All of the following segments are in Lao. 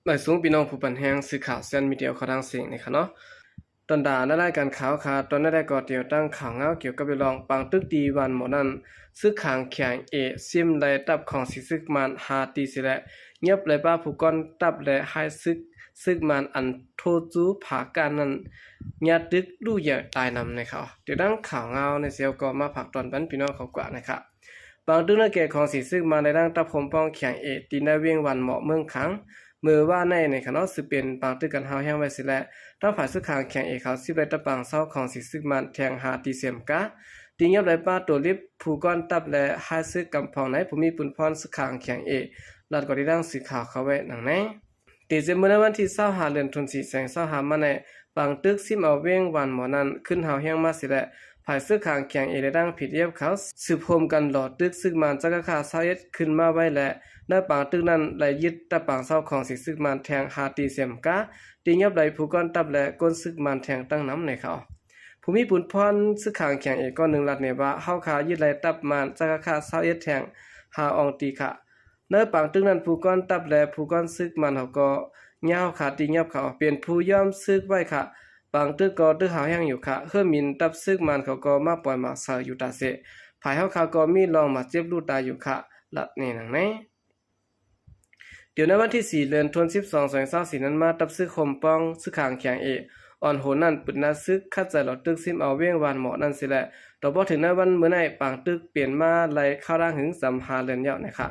ມາສູງພີ່ນ້ອງຜູ້ປັນແຮງສື່ຂ່າວແຊນມີເດຍເຂົ້າທັງເສັງນີ້ຂະເນາະ. ຕອນດາໃນລາຍການຂ່າວຂະ ຕອນໃດກໍຕຽວຕັ້ງຂ່າວງາວກ່ຽວກັບເລື່ອງປາງຕຶກທີ່ວານໝໍນັ້ນ, ຊຶກຂາງ KIA ຊິມໄລ່ຕັບຂອງສີຊຶກມານຫາຕີເສຍແລະ ຍຽບໄລ່ປ້າຜູ້ກ້ອນຕັບ ແລະ ຮ້າຍຊຶກ ຊຶກມານອັນໂທຈູຜາກ້ານນັ້ນ ຍາດຕຶກລຸໃຫຍ່ຕາຍນຳນະຄະ. ຕຽວຕັ້ງຂ່າວງາວໃນເຊວກໍມາຝາກຕອນປັນພີ່ນ້ອງເຂົາກວ່ານະຄະ. ປາງຕຶກໃນເຂດຂອງສີຊຶກມານໄດ້ຕັ້ງຕັບໂຮມປ້ອງ KIA ທີ່ໃນເວງວານໝໍເມືອງຄາງ ເມື່ອວານໃນນະຄະເນາະ ຊຶ່ງເປັນປາງຕຶກກັນຮ້າວແຮງໄວ້ເສຍແລະ ທາງຝ່າຍຊຶກຂາງ KIA ເຂົາຊິບໄລ່ຕັບປາງເຊົາຂອງສີຊຶກມານແທງຫາຕີເສຍມກາ ທີ່ຍຽບໄລ່ປ້າໂຕລິບຜູ້ກ້ອນຕັບ ແລະ ຮ້າຍຊຶກກຳພອງໃນ ຜູ້ມີປຸນພອນຊຶກຂາງ KIA ລັດກໍໄດ້ດັ່ງສື່ຂ່າວເຂົາໄວ້ດັ່ງໃນ. ແຕ່ເຊັ່ນມື້ໃນວັນທີຊາວຫ້າ ເດືອນທັນວາ ສອງພັນຊາວຫ້າມາໃນ ປາງຕຶກຊິມເອົາເວງວານໝໍນັ້ນຂຶ້ນຮ້າວແຮງມາເສຍແລະ ຝ່າຍຊຶກຂາງ KIA ແລະ ທາງ PDF ເຂົາສືບໂຮມກັນຫຼໍ່ຕຶກຊຶກມານ ຈະກະຄາ ຊາວເອັດ ຂຶ້ນມາໄວ້ແລະ ໃນປາງຕຶກນັ້ນໄດ້ຍຶດຕັບປາງເຊົາຂອງສີຊຶກມານແທງຫາຕີເສຍມກາ ທີ່ຍຽບໄລ່ຜູ້ກ້ອນຕັບ ແລະ ກົ້ນຊຶກມານແທງຕັ້ງນຳໃນເຂົາ. ຜູ້ມີປຸນພອນຊຶກຂາງ KIA ກ້ອນໜຶ່ງລັດແນວ່າ ເຮົາຄາຍຶດໄລ່ຕັບມານ ຈະກະຄາ ຊາວເອັດ ແທງຫາອອງຕີຂະ. ໃນປາງຕຶກນັ້ນ ຜູ້ກ້ອນຕັບ ແລະ ຜູ້ກ້ອນຊຶກມານເຮົາກໍຍາວຂາຕີຍຽບເຂົາ ເປັນຜູ້ຍອມຊຶກໄວ້ຂະ. ປາງຕຶກກໍຕຶກຫາວແຮງຢູ່ຂະ ເຮີມິນຕັບຊຶກມານເຂົາກໍມາປ່ອຍໝາກເສີຢູ່ຕາເສ. ຝ່າຍເຮົາຄາກໍມີລອງບາດເຈັບລູກຕາຍຢູ່ຂະ ລັດແນນຳໃນ. ດຽວໃນວັນທີສີ່ ເດືອນທັນວາ ສອງພັນຊາວສີ່ນັ້ນມາ ຕັບຊຶກໂຮມປ້ອງຊຶກຂາງ KIA ອ່ອນໂຫນນັ້ນ ປຶດໜ້າຊຶກ ຂັດໃຈຫຼໍ່ຕຶກຊິມເອົາເວງວານໝໍນັ້ນເສຍແລະ ຕໍ່ພໍເຖິງໃນວັນມື້ໃນ ປາງຕຶກປ່ຽນມາໄລ່ຄາວດາງຫຶງສຳຫ້າເດືອນແລ້ວນະຄະ.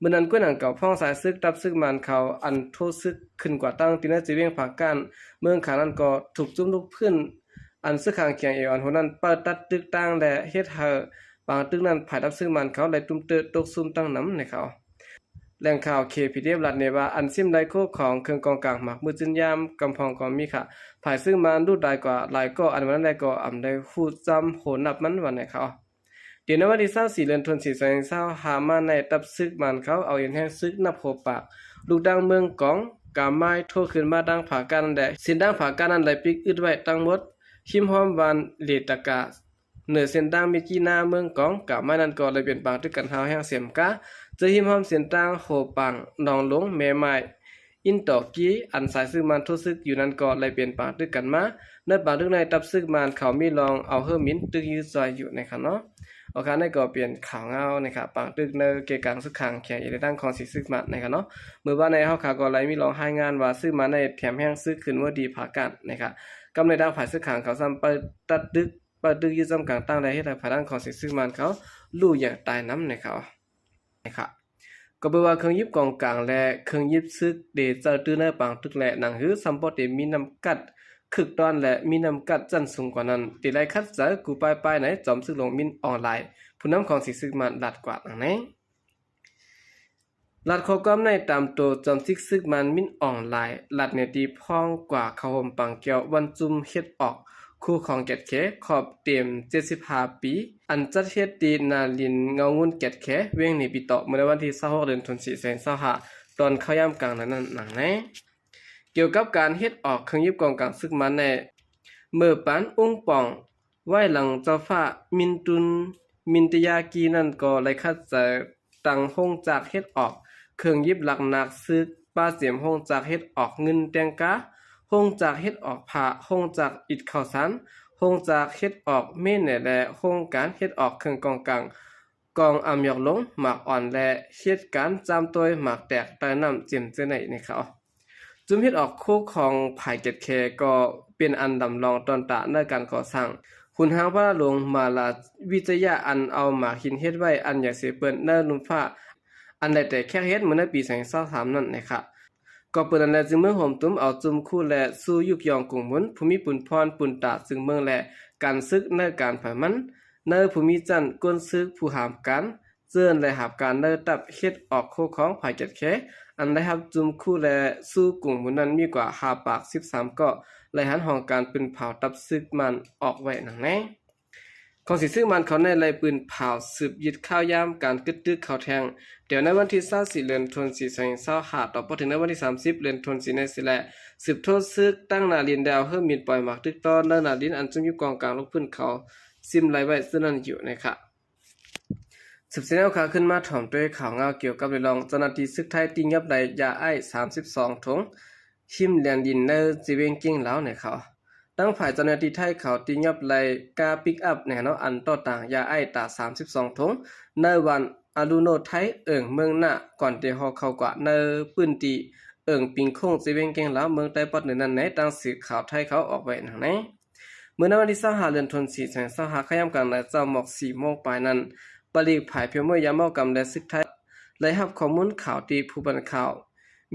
ມື້ນັ້ນກ້ວຍໜັງເກົ່າ ພ້ອມສາຍຊຶກ ຕັບຊຶກມານເຂົາ ອັນໂທຊຶກຂຶ້ນກວາດຕັ້ງທີ່ໃນເວງຜາກ້ານເມືອງຄາງນັ້ນ ກໍຖືກຈຸ້ມລຸກພື້ນ ອັນຊຶກຂາງ KIA ອ່ອນໂຫນນັ້ນ ເປີດຕັດຕຶກຕັ້ງ ແລະ ເຮັດໃຫ້ປາງຕຶກນັ້ນ ຝ່າຍຕັບຊຶກມານເຂົາໄດ້ຕຸ້ມເຕີຕົກຊຸ່ມຕັ້ງນຳໃນເຂົາ. ແຫຼ່ງຂ່າວ KPDF ລັດແນວ່າ ອັນຊິມໄດ້ໂຄຂອງເຄື່ອງກອງກາງ ໝາກມືດ ຈືນຢາມ ກຳພອງກໍມີຂະ. ຝ່າຍຊຶກມານລູກຕາຍກວ່າຫຼາຍກໍ ອັນວ່ານັ້ນແຫຼະ ກໍອຳໄດ້ຮູ້ຈຳໂຫນັບມັນວ່າໃນເຂົາ. ດຽວໃນວັນທີຊາວສີ່ ເດືອນທັນວາ ສອງພັນຊາວຫ້າມາໃນ ຕັບຊຶກມານເຂົາເອົາເອັນແຮງຊຶກນັບຫົກປາກ ລູກຕັ້ງເມືອງກອງ ກາມາຍ ໂທຂຶ້ນມາທາງຜາກ້ານນັ້ນແຫຼະ ເສັ້ນທາງຜາກ້ານນັ້ນໄດ້ປິກອຶດໄວ້ທັງໝົດ ຮິມຮ່ອມບ້ານເລຕະກາ ເໜືອເສັ້ນທາງມິກິນາ ເມືອງກອງ ກາມາຍນັ້ນກໍໄດ້ເປັນປາງຕຶກກັນຮ້າວແຮງເສຍມກາ ເຈີຮິມຮ່ອມເສັ້ນທາງໂຮປາງ ໜອງຫຼົງ ແມ່ໝ້າຍ ອິນຕໍກີ ອັນສາຍຊຶກມານໂທຊຶກຢູ່ນັ້ນກໍໄດ້ເປັນປາງຕຶກກັນມາ. ໃນປາງຕຶກໃນ ຕັບຊຶກມານເຂົາມີລອງເອົາເຮີມິນຕຶກຢືດຊ່ອຍຢູ່ໃນຂະເນາະ. ໂອເຄ ນັ້ນກໍເປັນຂ່າວງາວນະຄະ ປາງຕຶກໃນເຂດຂອງຊຶກຂາງ KIA ແລະ ທາງຂອງສີຊຶກມານນະຄະເນາະ. ເມື່ອວານໃນເຮົາຄະກໍໄດ້ມີລອງລາຍງານວ່າ ຊຶກມານໃນແຖມແຮງຊຶກຂຶ້ນເມື່ອດີຜາກ້ານນະຄະ. ກຳໃນທາງຝ່າຍຊຶກຂາງເຂົາຊ້ຳໄປຕັດຕຶກ ປະຕຶກຍຶດຈຳກາງຕັ້ງ ແລະ ເຮັດໃຫ້ພາຍຫຼັງຂອງເສນຊຶກມານເຂົາ ລູກໃຫຍ່ຕາຍນຳໃນເຂົາ ໃນເຂົາ. ກໍເບິ່ງວ່າເຄື່ອງຍຶດກອງກາງ ແລະ ເຄື່ອງຍຶດຊຶກ ເດເຈີຕື້ໃນປາງຕຶກ ແລະ ໜັງຫື ຊ້ຳບໍ່ເຕັມມີນ້ຳກັດຄຶກຕ້ອນ ແລະ ມີນ້ຳກັດຊັ້ນສູງກວ່ານັ້ນ ເດໄລ່ຂັດໃຈກູ່ປ້າຍໆ ໃນຈອມຊຶກຫຼວງມິນອອງລາຍ ຜູ້ນຳຂອງເສນຊຶກມານ ລາດກວ່າດັ່ງໃນ. ລັດຂໍ້ຄວາມໃນຕາມໂຕຈອມຊຶກຊຶກມານມິນອອງລາຍ ລັດເນຕີພ້ອງກວ່າເຂົ້າໂຮມປາງແກ້ວວັນຈຸມເຮັດອອກ ຄູ່ຂອງແກດແຂ ຄອບເຕັມເຈັດສິບຫ້າປີ ອັນຈັດເຮັດທີ່ໜ້າລິນເງົາງຸ່ນແກດແຂ ເວງເນປີເຕາະ ເມື່ອໃນວັນທີຊາວຫົກ ເດືອນທັນວາ ສອງພັນຊາວຫ້າ ຕອນເຂົ້າຍາມກາງນານນັ້ນ ດັ່ງໃນ. ກ່ຽວກັບການເຮັດອອກເຄື່ອງຍຶດກອງກາງຊຶກມານໃນ ເມີປານອຸງປອງ ໄວ້ຫຼັງເຈົ້າຟ້າມິນຕຸນ ມິນຕະຍາກີນັ້ນກໍໄດ້ຂັດໃຈຕັ້ງໂຮງຈັກເຮັດອອກເຄື່ອງຢິບຫຼັກໜັກຊຶກ ປະເສມໂຮງຈັກເຮັດອອກເງິນແຕ່ງກາ, ໂຮງຈັກເຮັດອອກຜ້າ, ໂຮງຈັກອິດເຂົ້າສານ, ໂຮງຈັກເຮັດອອກເມແໜ ແລະ ໂຮງການເຮັດອອກເຄື່ອງກອງກາງ ກອງອຳຢອກຫຼົງ, ໝາກອ່ອນ ແລະ ເຮັດການຈາມໂຕຍໝາກແຕກໃຕ້ນ້ຳ ເຈັມເຈີໃນໃນເຂົາ. ຈຸມເຮັດອອກໂຄຂອງຜາຍແກດແຂກໍເປັນອັນດຳລອງຕອນຕາໃນການກໍ່ສ້າງ ຂຸນຮາງພະລາຫຼວງມາລາວິທະຍາ ອັນເອົາໝາກຫີນເຮັດໄວ້ອັນໃຫຍ່ເສເປີ້ນໃນລຸ່ມຟ້າ ອັນໄດ້ແຕ່ແຄກເຮັດເມື່ອໃນປີສອງພັນຊາວສາມນັ້ນນະຄະ. ກໍເປັນອັນແລະ ຈຶ່ງເມືອງໂຮມຕຸ້ມເອົາຈຸມຄູ່ ແລະ ສູ້ຍຸກຍ່ອງກຸງໝູນ ຜູ້ມີປຸນພອນປຸນຕາຈຶ່ງເມືອງ ແລະ ການຊຶກໃນການເຜີາມັນ ໃນຜູ້ມີຈັນ ກົນຊຶກ ຜູ້ຫາມການ ເຈີນ ແລະ ຫາບການໃນຕັບເຮັດອອກໂຄຂອງຜາຍແກດແຂ ອັນໄດ້ຮັບຈຸມຄູ່ ແລະ ສູ້ກຸງໝູນນັ້ນມີກວ່າຫ້າປາກສິບສາມເກາະ ໄລ່ຫັນຫ້ອງການປືນເຜົາຕັບຊຶກມານອອກໄວ້ດັ່ງໃນ. ຂອງເສນຊຶກມານເຂົາໃນໄລ່ປືນເຜົາສືບຍຶດຂ່າວຍາມການກຶດຕຶກເຂົາແທງ ແຕ່ໃນວັນທີຊາວສີ່ ເດືອນທັນວາ ສອງພັນຊາວຫ້າ ຕໍ່ພໍເຖິງໃນວັນທີສາມສິບ ເດືອນທັນວາ ໃນເສແລະ ສືບໂທຊຶກຕັ້ງໜ້າລິນແລ້ວ ເຮີມິນປ່ອຍໝາກຕຶກຕໍ່ໃນໜ້າລິນ ອັນຈຸມຢູ່ກອງກາງລົງພື້ນເຂົາຊິມໄລ່ໄວ້ເຊັ່ນນັ້ນຢູ່ໃນຂະ. ເຊ ສືບສຽນແນວຂ່າວ ຂຶ້ນມາຖອມດ້ວຍຂ່າວງາວກ່ຽວກັບເລື່ອງເຈົ້າໜ້າທີ່ຊຶກໄທຕີງຍັບໄດ້ຢາໄອສາມສິບສອງຖົງ ຫິມແດນດິນໃນເຈເວັງເກງລາວໃນຂ່າວ. ທາງຝ່າຍເຈົ້າໜ້າທີ່ໄທເຂົາຕີງຍັບໄດ້ກາປິກອັບແນ່ເນາະ ອັນຕໍ່ຕ່າງຢາໄອຕາສາມສິບສອງຖົງ ໃນວັນອາລຸໂນໄທ ເອີ່ງເມືອງນາ ກ່ອນທີ່ຫໍ່ເຂົ້າກວ່າໃນພື້ນທີ່ເອີ່ງປິງຄົງ ເຈເວັງເກງລາວ ເມືອງໄຕ້ປາກເໜືອນັ້ນແນ່ ດັ່ງສື່ຂ່າວໄທເຂົາອອກໄວ້ດັ່ງໃນ. ເມື່ອໃນວັນທີຊາວຫ້າ ເດືອນທັນວາ ສອງພັນຊາວຫ້າ ຄ່າຍາມກາງນານເຊົ້າໝອກສີ່ໂມງປາຍນັ້ນ ປາລີກຝ່າຍພຽວເມືອຍຢາເມົາກຳ ແລະ ຊຶກໄທ ໄດ້ຮັບຂໍ້ມູນຂ່າວທີ່ຜູ້ບັນຂ່າວ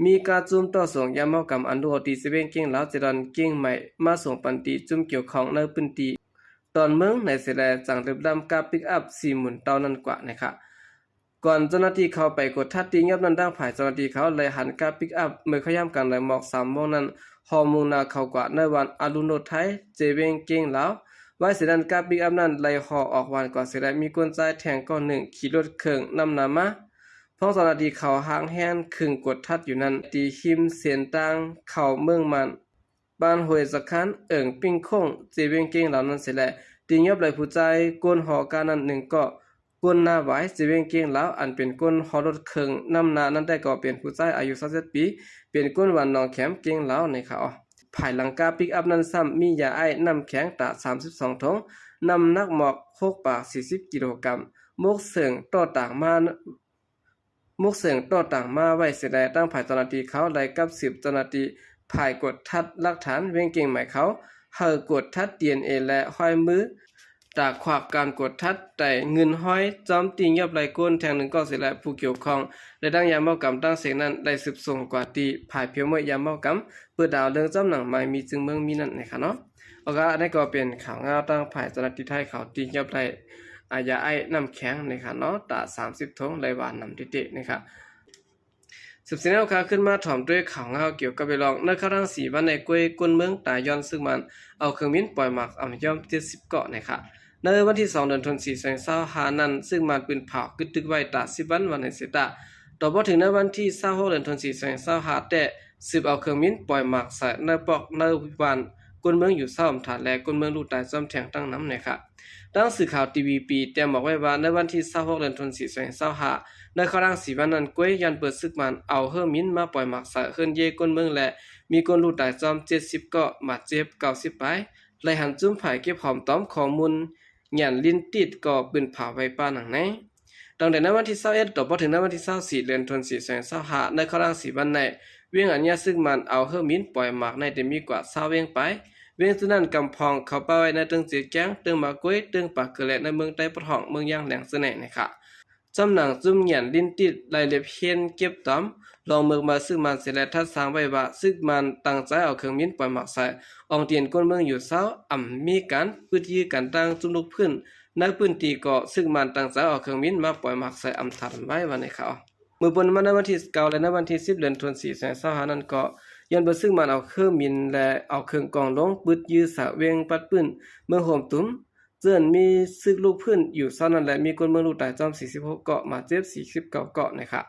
ມີການຈຸ້ມຕໍ່ສົ່ງຢາເມົາກຳອັນລຸກອອກທີ່ເຊເວັງເກງລາວ ເຈດອນເກງໃໝ່ ມາສົ່ງປັນທີ່ຈຸ້ມກ່ຽວຂ້ອງໃນພື້ນທີ່ຕອນເມືອງໃນເສແລ ຈັ່ງລຶບລຳກາປິກອັບສີ່ໝື່ນເຕົານັ້ນກວ່ານະຄະ. ກ່ອນເຈົ້າໜ້າທີ່ເຂົ້າໄປກວດທັດທີ່ຍອບນັ້ນ ທາງຝ່າຍເຈົ້າໜ້າທີ່ເຂົາໄດ້ຫັນກາປິກອັບເມື່ອຄ່າຍາມກາງນານໝອກສາມໂມງນັ້ນ ຫໍ່ມຸ່ງໜ້າເຂົ້າກວາດໃນວັນອາລຸໂນໄທ ເຈເວັງເກງລາວ. ໄວເສຍນັ້ນ ກາປິກອັບນັ້ນໄດ້ຫໍ່ອອກວັນກວ່າເສຍແລະ ມີຄົນຊາຍແທ່ງກ້ອນໜຶ່ງຂີ່ລົດເຄື່ອງນຳໜ້າມາ. ພວກເຈົ້າໜ້າທີ່ເຂົາຫາງແຮງຄຶ່ງກວດທັດຢູ່ນັ້ນ ທີ່ຮິມເສັ້ນທາງເຂົ້າເມືອງມານ ບ້ານຫ້ວຍສະຄານ ເອີ່ງປິງຄົງ ເຈເວັງເກງລາວນັ້ນເສແລະ ທີ່ຍອບໄດ້ຜູ້ຊາຍກົ້ນຫໍ່ການັ້ນໜຶ່ງເກາະ ກົ້ນໜ້າຫວາຍ ເຈເວັງເກງລາວ ອັນເປັນຄົນຫໍ່ລົດເຄື່ອງນຳໜ້ານັ້ນແຕ່ກໍເປັນຜູ້ຊາຍອາຍຸຊາວເຈັດປີ ເປັນຄົນບ້ານໜອງແຂມ ເກງລາວໃນຂ່າວ. ພາຍຫຼັງກາປິກອັບນັ້ນຊ້ຳມີຢາໄອນ້ຳແຂງຕາສາມສິບສອງຖົງ ນ້ຳໜັກໝອກຫົກປາກສີ່ສິບກິໂລກຣາມ ໝົກເຊິ່ງຕໍ່ຕ່າງມາ ໝົກເຊິ່ງຕໍ່ຕ່າງມາໄວ້ເສຍແລະ ທາງຝ່າຍເຈົ້າໜ້າທີ່ເຂົາໄດ້ກັບສືບເຈົ້າໜ້າທີ່ຝ່າຍກວດທັດຫຼັກຖານເວັງເກງໃໝ່ເຂົາ ໃຫ້ກວດທັດດີເອັນເອ ແລະ ຮອຍມື ຕາຂວາກການກວດທັດໄດ້ງື່ນຮອຍ ຈອມຕີງຍັບໄດ້ກົ້ນແທ່ງໜຶ່ງເກາະເສຍແລະ ຜູ້ກ່ຽວຂ້ອງ ແລະ ທັງຢາເມົາກຳຕ່າງເສັງນັ້ນໄດ້ສືບສົ່ງກວ່າທີ່ຝ່າຍພຽວເມືອຍຢາເມົາກຳ ເພື່ອດາວເລື່ອງຈຳໜັງໝາຍມີຈຶ່ງເມືອງມີນັ້ນນະຄະເນາະ. ໂອເຄ ອັນນີ້ກໍເປັນຂ່າວງາວທາງຝ່າຍເຈົ້າໜ້າທີ່ໄທເຂົາຕີງຍັບໄດ້ ອາ ຢາໄອນ້ຳແຂງນະຄະເນາະ ຕາສາມສິບຖົງ ໄດ້ວ່ານຳເຕະໆນະຄະ. ສືບສຽນແນວຂ່າວ ຂຶ້ນມາຖອມດ້ວຍຂ່າວງາວກ່ຽວກັບເລື່ອງ ໃນຄາວທາງສີ່ວັນໃນກ້ວຍ ຄົນເມືອງຕາຍຍ້ອນຊຶກມານເອົາເຄື່ອງບິນປ່ອຍໝາກອຳຍອມເຈັດສິບເກາະນະຄະ. ໃນວັນທີສອງ ເດືອນທັນວາ ສອງພັນຊາວຫ້ານັ້ນ ຊຶກມານປືນເຜົາກຶດຕຶກໄວ້ຕາສິບວັນ ວັນໃນເສຕາ ຕໍ່ບໍ່ເຖິງໃນວັນທີຊາວຫົກ ເດືອນທັນວາ ສອງພັນຊາວຫ້າແຕ່ ສືບເອົາເຄື່ອງບິນປ່ອຍໝາກໃສ່ໃນປອກໃນບ້ານ ຄົນເມືອງຢູ່ເຊົາອຳທານ ແລະ ຄົນເມືອງລູກຕາຍຈອມແທ່ງຕັ້ງນຳນະຄະ. ດັ່ງສື່ຂ່າວ ທີວີ ແຕ້ມບອກໄວ້ວ່າ ໃນວັນທີຊາວຫົກ ເດືອນທັນວາ ສອງພັນຊາວຫ້າ ໃນຄາວທາງສີ່ວັນນັ້ນ ກ້ວຍຍ້ອນເປີດຊຶກມານເອົາເຄື່ອງບິນມາປ່ອຍໝາກໃສ່ເຮືອນເຢຄົນເມືອງ ແລະ ມີຄົນລູກຕາຍຈອມເຈັດສິບເກາະ ບາດເຈັບເກົ້າສິບປາຍ ໄລ່ຫັນຈຸ້ມຝ່າຍເກັບຫອມຕອມຂໍ້ມູນ ຫຍັນລິນຕິດກໍປືນເຜົາໄວ້ປານຫຍັງໃນ. ຕັ້ງແຕ່ໃນວັນທີຊາວເອັດ ຕໍ່ບໍ່ເຖິງໃນວັນທີຊາວສີ່ ເດືອນທັນວາ ສອງພັນຊາວຫ້າ ໃນຄາວທາງສີ່ວັນໃນ ວຽງອັນຍາຊຶກມານເອົາເຮືອບິນປ່ອຍໝາກໃນໄດ້ມີກວ່າຊາວວຽງປາຍ ວຽງຈຳນວນນັ້ນກຳພອງເຂົ້າໄປໄວ້ໃນເທິງເຈແກ້ງ ເທິງໝາກກ້ວຍ ເທິງປາກເກີແລະ ໃນເມືອງໄຕ້ປະທ້ອງ ເມືອງຢາງແຫຼງ ເຊິ່ງໃນນະຄະ. ຈຳໜັງຈຸ້ມຫຍັນລິນຕິດໄດ້ເລັບເຮນເກັບຕອມ ລອງເມືອກມາຊຶກມານເສແລະ ທັດສາງໄວ້ວ່າ ຊຶກມານຕັ້ງໃຈເອົາເຄື່ອງບິນປ່ອຍໝາກໃສ່ ອອງຕີນຄົນເມືອງຢູ່ເຊົາ ອຳມີການປຶດຢື້ກັນຕັ້ງຈຸ້ມລຸກພື້ນ ໃນພື້ນທີ່ກໍຊຶກມານຕັ້ງໃຈເອົາເຄື່ອງບິນມາປ່ອຍໝາກໃສ່ອຳທັນໄວ້ວ່າໃນຂ່າວ. ມື້ປົນມາໃນວັນທີເກົ້າ ແລະ ໃນວັນທີສິບ ເດືອນທັນວາ ສອງພັນຊາວຫ້ານັ້ນກໍ ຍ້ອນວ່າຊຶກມານເອົາເຄື່ອງບິນ ແລະ ເອົາເຄື່ອງກອງລົງປຶດຢື້ໃສ່ວຽງປັດປືນ ເມືອງໂຮມຕຸມ ເຊິ່ງມີຊຶກລຸກພື້ນຢູ່ເຊົານັ້ນ ແລະ ມີຄົນເມືອງລູກຕາຍຈອມສີ່ສິບຫົກເກາະ ບາດເຈັບສີ່ສິບເກົ້າເກາະນະຄະ.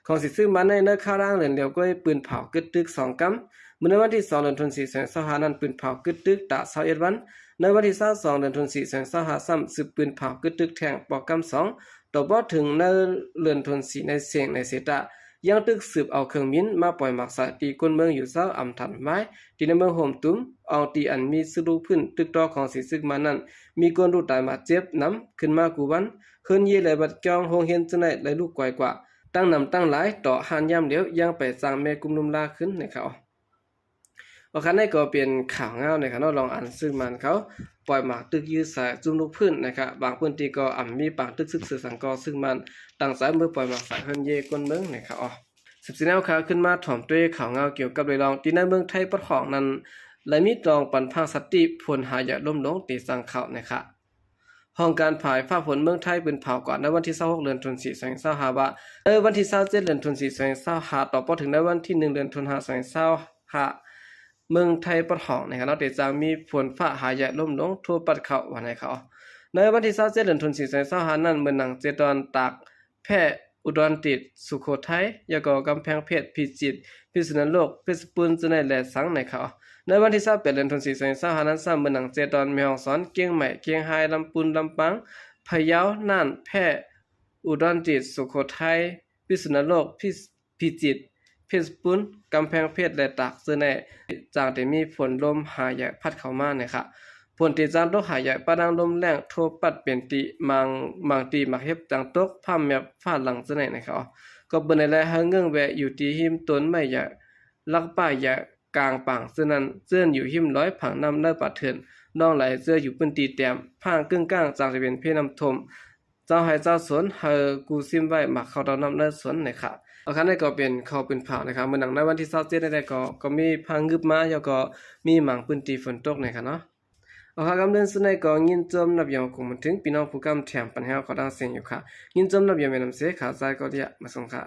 ຂອງສີຊຶກມານໃນ ໃນຄາວທາງເລື່ອນລຽວກ້ວຍ ປືນເຜົາກຶດຕຶກສອງກຳ ເມື່ອໃນວັນທີສອງ ເດືອນທັນວາ ສອງພັນຊາວຫ້ານັ້ນ ປືນເຜົາກຶດຕຶກຕາຊາວເອັດວັນ ໃນວັນທີຊາວສອງ ເດືອນທັນວາ ສອງພັນຊາວຫ້າຊ້ຳ ສືບປືນເຜົາກຶດຕຶກແທ່ງປອກກຳສອງ ຕໍ່ບໍ່ເຖິງໃນເດືອນທັນວາ ໃນເສັງໃນເສຕາ ຍັງຕຶກສືບເອົາເຄື່ອງບິນມາປ່ອຍໝາກໃສ່ທີ່ຄົນເມືອງຢູ່ເຊົາອຳທັນໄວ້ ທີ່ໃນເມືອງໂຮມຕຸມ ອອງທີ່ອັນມີຊຶກລຸກພື້ນ ຕຶກຕໍ່ຂອງສີຊຶກມານນັ້ນ ມີຄົນລູກຕາຍບາດເຈັບນຳຂຶ້ນມາກູ່ວັນ ເຮືອນເຢ ແລະ ວັດກຽງ ໂຮງຮຽນ ເຊິ່ງໃນໄດ້ລຸກກວາຍກວ່າ ຕັ້ງນຳຕັ້ງຫຼາຍ ຕໍ່ຮ້ານຍາມຫຼຽວ ຍັງໄປສ້າງແມ່ກຸ້ມລຸ່ມລາຂຶ້ນໃນເຂົາ. ໂອເຄ ອັນນີ້ກໍເປັນຂ່າວງາວໃນຂະເນາະ ລອງອັນຊຶກມານເຂົາປ່ອຍໝາກຕຶກຢື້ໃສ່ຈຸ້ມລຸກພື້ນນະຄະ. ບາງພື້ນທີ່ກໍອຳມີປາງຕຶກຊຶກເສືອສັງກໍ ຊຶກມານຕັ້ງໃຈເມືອປ່ອຍໝາກໃສ່ເຮືອນເຢຄົນເມືອງນະຄະ. ອໍ ສືບສຽນແນວຂ່າວ ຂຶ້ນມາຖອມດ້ວຍຂ່າວງາວກ່ຽວກັບເລື່ອງທີ່ໃນເມືອງໄທປະທ້ອງນັ້ນ ໄດ້ມີຕ້ອງປັນພາງສະຕິ ຝົນຫາຢາກລົ້ມລົງເຕະສັງເຂົານະຄະ. ຫ້ອງການຜາຍຟ້າຝົນເມືອງໄທ ປືນເຜົາກວ່າໃນວັນທີຊາວຫົກ ເດືອນທັນວາ ສອງພັນຊາວຫ້າວ່າ ໃນວັນທີຊາວເຈັດ ເດືອນທັນວາ ສອງພັນຊາວຫ້າ ຕໍ່ບໍ່ເຖິງໃນວັນທີໜຶ່ງ ເດືອນທັນວາ ສອງພັນຊາວຫ້າ ເມືອງໄທປະທ້ອງນະຄະເນາະ ໄດ້ຈະມີຝົນຟ້າຫາຢາກລົ້ມລົງທົ່ວປະເທດເຂົາວ່າໃນເຂົາ. ໃນວັນທີຊາວເຈັດ ເດືອນທັນວາ ສອງພັນຊາວຫ້ານັ້ນ ເມືອງນາງເຈຕອນ ຕາກ ແພະ ອຸດອນ ຕິດ ສຸໂຂໄທ ແລ້ວກໍກຳແພງເພັດ ພິຈິດ ພິສະນຸໂລກ ເພັດສະບູນ ເຊິ່ງໃນແລະສັງໃນເຂົາ. ໃນວັນທີຊາວແປດ ເດືອນທັນວາ ສອງພັນຊາວຫ້ານັ້ນຊ້ຳ ເມືອງນາງເຈຕອນ ແມ່ຮ່ອງສອນ ກຽງໃໝ່ ກຽງຮາຍ ລຳປູນ ລຳປາງ ພະເຍົາ ນ່ານ ແພະ ອຸດອນຈິດ, ສຸໂຂໄທ, ພິສນຸໂລກ, ພິ ພິຈິດ, ເພັດສະບູນ, ກຳແພງເພັດ ແລະ ຕາກ ເຊິ່ງໄດ້ ຈັ່ງໄດ້ມີຝົນລົມຫາໃຫຍ່ພັດເຂົ້າມານະຄະ. ຝົນທີ່ຈັ່ງຕົກຫາໃຫຍ່ ປະໜັງລົມແຮງໂທປັດເປັນທີ່ ບາງ ບາງທີ່ໝາກເຫັບຈັ່ງຕົກ ພ້ຳແມບຟ້າຫຼັງເຊິ່ງໄດ້ນະຄະ. ກໍເບິ່ງໄດ້ແລະ ເຮົາເງີ້ອງແວະຢູ່ທີ່ຮິມຕົ້ນໄມ້ໃຫຍ່ ຫຼັກປ້າຍໃຫຍ່ ກາງປາງເຊິ່ງນັ້ນ ເຊິ່ງຢູ່ຮິມລອຍຜາງນ້ຳເນີປາເທີນ ໜອງໄຫຼເຊິ່ງຢູ່ພື້ນທີ່ແຕ້ມ ພາງເກິ່ງກ້າງຈັ່ງຈະເປັນເພນ້ຳຖ້ວມ ເຈົ້າໄຮ່ເຈົ້າສວນ ໃຫ້ກູ້ຊິມໄວ້ໝາກເຂົ້າເຕົ້ານ້ຳໃນສວນນະຄະ. ເອົາຄະ ນັ້ນກໍເປັນຂ່າວພື້ນພານະຄະ ມື້ໜັງໃນວັນທີຊາວເຈັດນີ້ໄດ້ກໍ ກໍມີພາງງຶບມາ ແລ້ວກໍມີບາງພື້ນທີ່ຝົນຕົກນະຄະເນາະ. ເອົາຄະ ກຳເລື່ອງສຸດນີ້ກໍຍິນຊົມນັບຢອງກົງມາເຖິງພີ່ນ້ອງຜູ້ກຳແຖມປັນແຮວເຂົ້າດັງເສຍງຢູ່ຄະ. ຍິນຊົມນັບຢອງແມ່ນຳເສ ຂ້າຊາຍກໍເດຍ ມາສົ່ງຄະ.